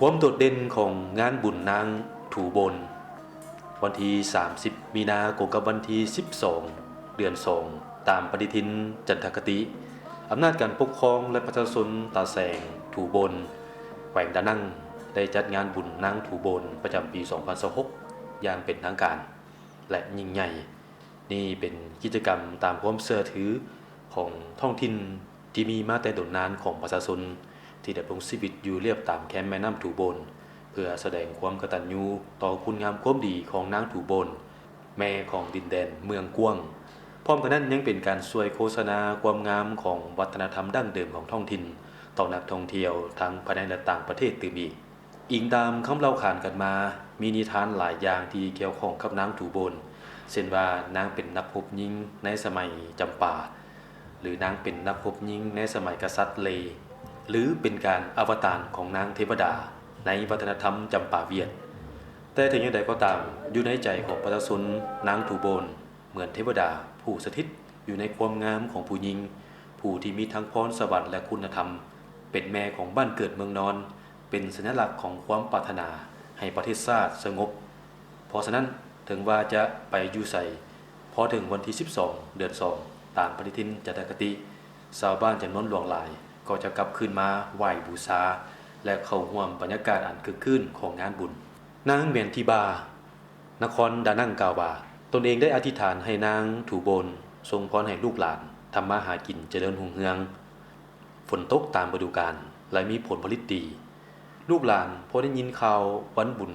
ຄວາມໂດດເດັ່ນຂອງງານບຸນນາງຖູໂບນ ວັນທີສາມສິບ ມີນາ ກົງກັບວັນທີສິບສອງ ເດືອນສອງ ຕາມປະຕິທິນຈັນທະຄະຕິ ອຳນາດການປົກຄອງ ແລະ ປະຊາຊົນຕາແສງ ຖູໂບນ ແຂວງດານັງ ໄດ້ຈັດງານບຸນນາງຖູໂບນ ປະຈຳປີສອງພັນຊາວຫົກ ຢ່າງເປັນທາງການ ແລະ ຍິ່ງໃຫຍ່. ນີ້ເປັນກິດຈະກຳຕາມຄວາມເຊື່ອຖືຂອງທ້ອງຖິ່ນ ທີ່ມີມາແຕ່ດົນນານຂອງປະຊາຊົນ ທີ່ດຳລົງຊີວິດຢູ່ລຽບຕາມແຄມແມ່ນ້ຳຖູໂບນ ເພື່ອສະແດງຄວາມກະຕັນຍູຕໍ່ຄຸນງາມຄວາມດີຂອງນາງຖູໂບນ ແມ່ຂອງດິນແດນເມືອງກວ້າງ. ພ້ອມກັນນັ້ນຍັງເປັນການຊ່ວຍໂຄສະນາຄວາມງາມຂອງວັດທະນະທຳດັ້ງເດີມຂອງທ້ອງຖິ່ນ ຕໍ່ນັກທ່ອງທ່ຽວທັງພາຍໃນ ແລະ ຕ່າງປະເທດຕື່ມອີກ. ອີງຕາມຄຳເລົ່າຂານກັນມາ, ມີນິທານຫຼາຍຢ່າງທີ່ກ່ຽວຂ້ອງກັບນາງຖູໂບນ, ເຊັ່ນວ່ານາງເປັນນັກຮົບຍິງໃນສະໄໝຈຳປາ ຫຼື ນາງເປັນນັກຮົບຍິງໃນສະໄໝກະສັດເລ ຫຼື ເປັນການອະວະຕານຂອງນາງເທວະດາໃນວັດທະນະທຳຈຳປາວຽດ. ແຕ່ເຖິງຢ່າງໃດກໍຕາມ, ຢູ່ໃນໃຈຂອງປະຊາຊົນ, ນາງຖູໂບນ ເໝືອນເທວະດາຜູ້ສະຖິດຢູ່ໃນຄວາມງາມຂອງຜູ້ຍິງ ຜູ້ທີ່ມີທັງພອນສະຫວັນ ແລະ ຄຸນນະທຳ, ເປັນແມ່ຂອງບ້ານເກີດເມືອງນອນ, ເປັນສັນຍະລັກຂອງຄວາມປາດຖະໜາໃຫ້ປະເທດຊາດສະຫງົບ. ເພາະສະນັ້ນ, ເຖິງວ່າຈະໄປຢູ່ໃສ, ພໍເຖິງວັນທີສິບສອງ ເດືອນສອງ ຕາມປະຕິທິນຈັນທະຄະຕິ, ຊາວບ້ານຈຳນວນຫຼວງຫຼາຍກໍຈະກັບຄືນມາໄຫວ້ບູຊາ ແລະ ເຂົ້າຮ່ວມບັນຍາກາດອັນຄຶກຄື້ນຂອງງານບຸນ. ນາງ ແມນທິບາ ນະຄອນດານັງ ກ່າວວ່າ, ຕົນເອງໄດ້ອະທິຖານໃຫ້ນາງຖູໂບນສົ່ງພອນໃຫ້ລູກຫຼານທຳມາຫາກິນຈະເລີນຮຸ່ງເຮືອງ, ຝົນຕົກຕາມລະດູການ ແລະ ມີຜົນຜະລິດດີ. ລູກຫຼານພໍໄດ້ຍິນຂ່າວວັນບຸນ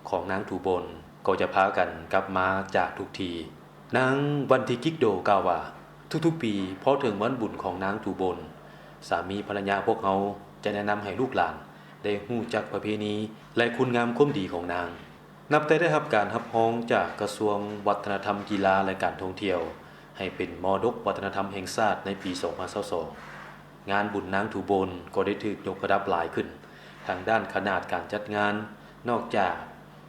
ຂອງນາງຖູໂບນ ກໍຈະພາກັນກັບມາຈາກທຸກທີ່. ນາງ ວັນທິກິກໂດ ກ່າວວ່າ, ທຸກໆປີ ພໍເຖິງວັນບຸນຂອງນາງຖູໂບນ, ສາມີພັນລະຍາພວກເຮົາຈະແນະນຳໃຫ້ລູກຫຼານໄດ້ຮູ້ຈັກປະເພນີ ແລະ ຄຸນງາມຄວາມດີຂອງນາງ. ນັບແຕ່ໄດ້ຮັບການຮັບຮອງຈາກກະຊວງວັດທະນະທຳ, ກິລາ ແລະ ການທ່ອງທ່ຽວ ໃຫ້ເປັນມໍລະດົກວັດທະນະທຳແຫ່ງຊາດໃນປີສອງພັນຊາວສອງ, ງານບຸນນາງຖູໂບນກໍໄດ້ຖືກຍົກລະດັບຫຼາຍຂຶ້ນທາງດ້ານຂະໜາດການຈັດງານ, ນອກຈາກ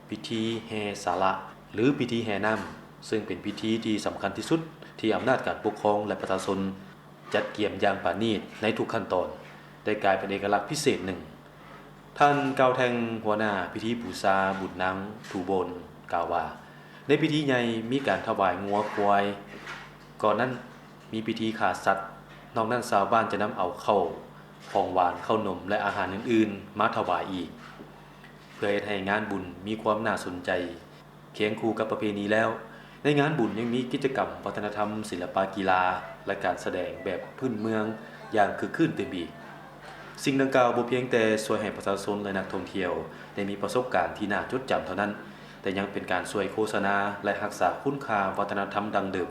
ພິທີແຫ່ສາລະ ຫຼື ພິທີແຫ່ນ້ຳ, ເຊິ່ງເປັນພິທີທີ່ສຳຄັນທີ່ສຸດທີ່ອຳນາດການປົກຄອງ ແລະ ປະຊາຊົນ ຈັດກຽມຢ່າງປານີດໃນທຸກຂັ້ນຕອນ ໄດ້ກາຍເປັນເອກະລັກພິເສດໜຶ່ງ. ທ່ານກ່າວແທ່ງ ຫົວໜ້າພິທີບູຊາບຸນນາງຖູໂບນ ກ່າວວ່າ, ໃນພິທີໃຫຍ່ມີການຖວາຍງົວຄວາຍ, ກ່ອນນັ້ນມີພິທີຂ້າສັດ, ນອກນັ້ນຊາວບ້ານຈະນຳເອົາເຂົ້າ, ຂອງຫວານ, ເຂົ້າໜົມ ແລະ ອາຫານອື່ນໆມາຖວາຍອີກ, ເພື່ອເຮັດໃຫ້ງານບຸນມີຄວາມໜ້າສົນໃຈ. ຄຽງຄູ່ກັບປະເພນີແລ້ວ, ໃນງານບຸນຍັງມີກິດຈະກຳວັດທະນະທຳ, ສິລະປະ, ກິລາ ແລະ ການສະແດງແບບພື້ນເມືອງຢ່າງຄຶກຄື້ນຕື່ມອີກ. ສິ່ງດັ່ງກ່າວບໍ່ພຽງແຕ່ຊ່ວຍໃຫ້ປະຊາຊົນ ແລະ ນັກທ່ອງທ່ຽວໄດ້ມີປະສົບການທີ່ໜ້າຈົດຈຳເທົ່ານັ້ນ, ແຕ່ຍັງເປັນການຊ່ວຍໂຄສະນາ ແລະ ຮັກສາຄຸນຄ່າວັດທະນະທຳດັ້ງເດີມ